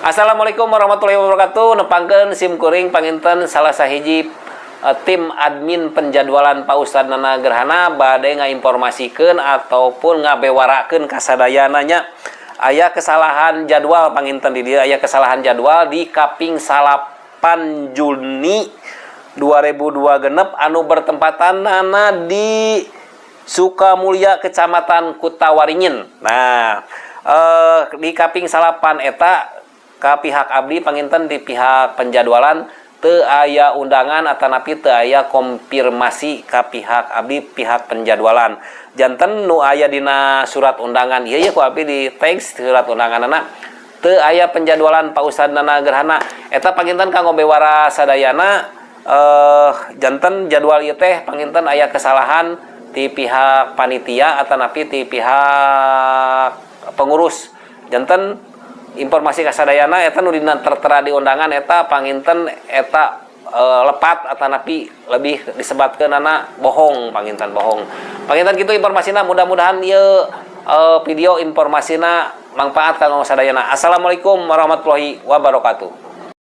Assalamualaikum warahmatullahi wabarakatuh. Nepangkeun sim kuring panginten salah sahiji tim admin penjadwalan Pak Ustad Nana Gerhana bade ngainformasikeun ataupun ngabewarakeun kasadayana nya. Aya kesalahan jadwal panginten di dieu, aya kesalahan jadwal di kaping 9 Juni 2002 genep anu bertempatan nana di Sukamulya, Kecamatan Kutawaringin. Nah, di kaping 9 eta ka pihak abdi panginten di pihak penjadwalan teu aya undangan atanapi teu aya konfirmasi ka pihak abdi, pihak penjadwalan. Janten nu aya dina surat undangan ieu ya, ku abdi di teks surat undanganana teu aya penjadwalan Pak Ustad Nana Gerhana. Eta panginten kanggo bewara sadayana, janten jadwal ieu teh panginten aya kesalahan di pihak panitia atanapi di pihak pengurus. Janten informasi kasadayana eta nu dina tertera di undangan eta panginten eta lepat atanapi lebih disebatkeunana bohong, panginten bohong. Panginten kitu informasina, mudah-mudahan ieu video informasina manfaat kanggo sadayana. Assalamualaikum warahmatullahi wabarakatuh.